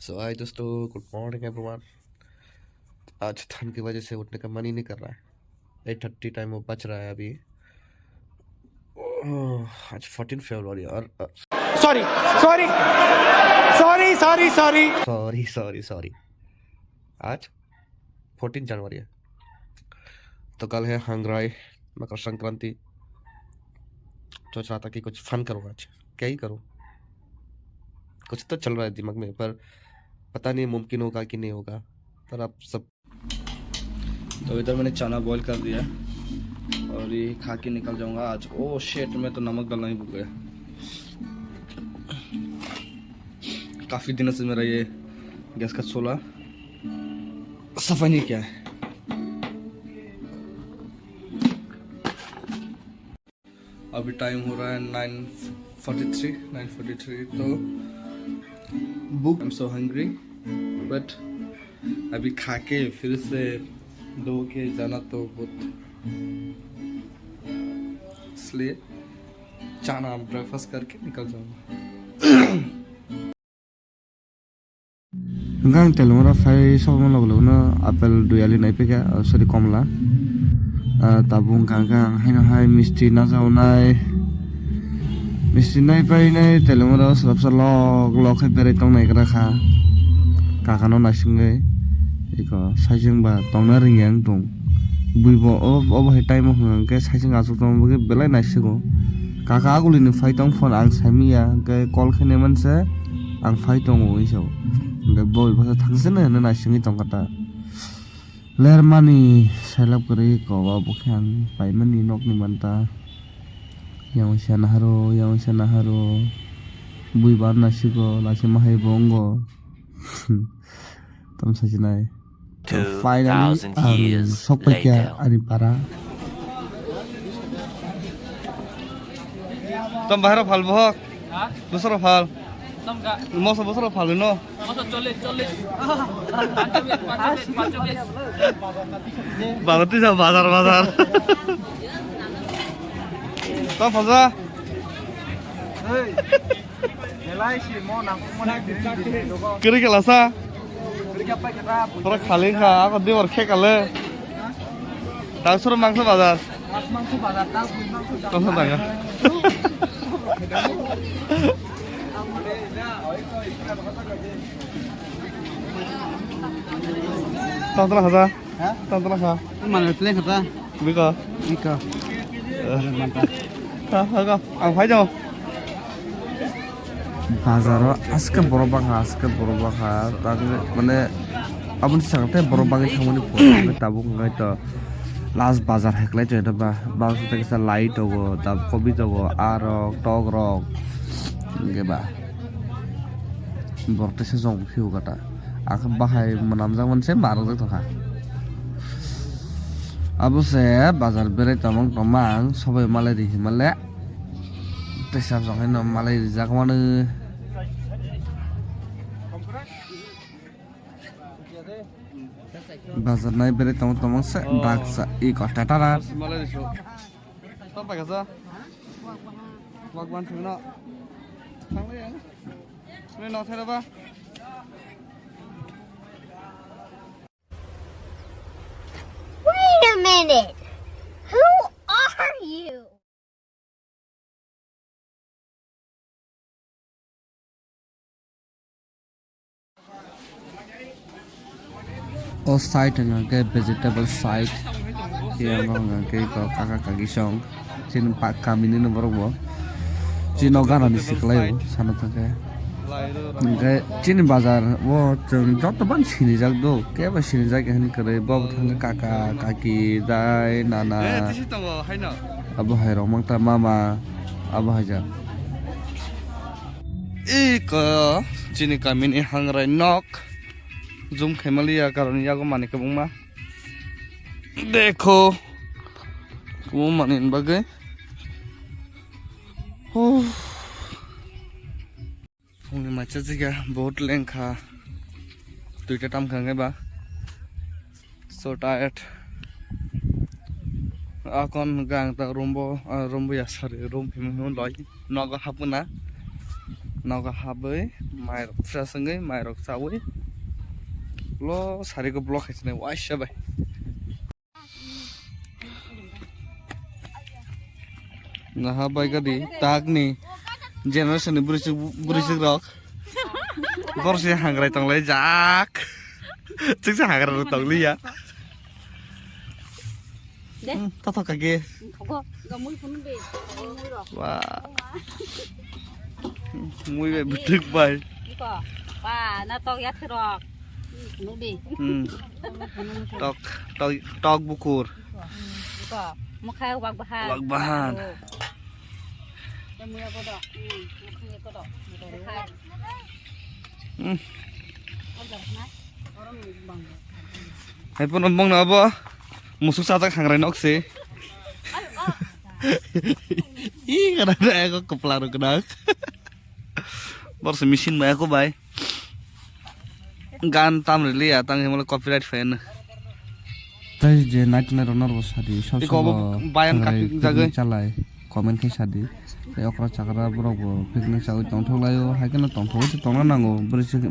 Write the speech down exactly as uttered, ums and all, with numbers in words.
So hi दोस्तों, good morning everyone. आज ठंड की वजह से उठने का मन ही नहीं कर रहा है। एट थर्टी टाइम वो बज रहा है अभी। ओह, आज फोर्टीन फरवरी और, अ, sorry, sorry, sorry, sorry, sorry. Sorry, sorry, sorry. आज फोर्टीन जनवरी है, तो कल है हंगराई, मकर संक्रांति। सोच रहा था कि कुछ फन करूँ आज, क्या ही करूँ। कुछ तो चल रहा है दिमाग में, पर पता नहीं मुमकिन होगा कि नहीं होगा। पर आप सब तो इधर मैंने चना बॉईल कर दिया और ये खा के निकल जाऊंगा आज। ओ शिट, मैं तो नमक डालना ही भूल गया। काफ़ी दिनों से मेरा ये गैस का चूल्हा सफाई नहीं किया है। अभी टाइम हो रहा है nine forty three, nine forty three. तो भूख, I am so hungry, but अभी खा के फिर से दो के जाना तो बहुत, इसलिए चना ब्रेकफास्ट करके निकल जाऊंगा। Hwnkhe ang Telamara phai sokma logologono apple dui ali naiphikha, oh, sorry, komla. Ah, tabuk hwnkha hwnkhe ang haino hai misti najaonai. Misti naipainai Telamara swrapsa lok lok khe berai tongnai gra kha. Kakano naisingwi eko saising ba tongna ringya wng tong. Buibo o, obo hai time o hwnkha hwnkhe saising achuk tongma bagwi belai naisigo. Kaka agulini phai tong phone ang saimanya, hwnkhe call khainai manse ang phai tongo hinwi sao. Hwnkhe boi bwsa thangsano hinwi naisingwi tongkha ta. Lermani sailap kwrwi koba bokhe ang paimani nokni manta. Yang uisa naharo, yang uisa naharo. Bui bar naisigo, lachima hai bo wngo. Tamo sachinai. Two thousand years later. Finally, ang sokpaikha ani para. Tamo bahai rok phal bohok? Ha? Bosor rok phal? Tamo ka? Moso bosor rok phal no? Moso chollish, chollish. Pancholish, pancholish, pancholish. Bazar tisa, bazar, bazar. Tamo phalsa? Hey. Kwrwi khe lasa? Pura khali kha, ako dibor khe kale. Tang soro mangso bazar. Tong sa tanga. Tang tang kha. Ha? Tang tang kha. Mane tang kha. Biko? Biko. Eh. Manta. Ha, ha, ha. Ang phai do. Bazaro aske borok bangkha, aske borok bangkha. Tang mane aboni sakte borok bangwi thangmani pore tabuk wngkha to last bazar heklai to ba. Bangso tei kisa lai togo, dap kobi togo, arok, tok rok. Hwnkhe ba. Borok teisa jong phiyok gata. Ang khe bahai mwnamjak mani se ma rwjak tongkha. Abo se bazar berai tongmang tongmang sobai malai ri hinmale. Teisa jong haino malai rijak mano. Bazar nai berai tongmang tongmang se daksa i kota tara. Malai rijak. Tamo pai kasa? Wak wan thangno. Thanglai ang. Nini nok thaira ba? Wait a minute. Who are you? O side hwnka khe vegetable side. Yang hwnka khe kaka kaki song. Chini pa-, kamini no borok bo. Chini no gana ni siklai o sana thangkhe. Hwnkhe chini bazar o chwng joto ban sinijak do. Kebo sinijak ya hwnwi kwrwi. Bo thangkhe kaka, kaki, dai, nana. Abo hai rok mangta mama. Abo hai jak. Iko chini kamini hangrai nok. Zoom khaimaliya karon yago manwi kwbangma. Dekho. Kwbangma manwi bagwi. Huh. Phungni macha jiga bahut lengkha. Duita tamkha hwnkhe ba. So tired. Akon gang ta room bo, ah, room bo ya, sorry, room phimung phimung loi. Nogo hapuna. Nogo habwi, mairok fresh wngwi, mairok chawi. Lo sariko block hai sinai waisa bai. Naha bai gadi, takni generation ni bwrwi chwk, bwrwi chwk rok. Borsi hangrai tonglai jak. Chwksa hangrai rok tongliya. De. Hmm, tato kage. Go, go mui phunuk de. Mui rok. Wah. Mui bai bwtwk bai. Iko. Ba, na tok ya thirok. Phunuk de. Hmm. Tok, tok, tok bukur. Iko. Mukha wak bahan. Wak bahan. Oh. Ya mui ya kodo. Hmm, mukha ya kodo. Hai. Hmm. Hai pono mongno abo musuk sajak hangrai nok se. Ih, kada ada aku kepala ru kedak. Bor se machine bai aku bai. Gan tam rili ya tang himala copyright fan. Tai je nai tunai rok norok sadi sob. Iko sobo abo bayan hangrai kakik picnic jagoi. Chalai. Comment khe sadi. Tei okra chakra borok bo picnic chawi tongthok laio, hai kheno tongthok se tongna nango, bwrwi se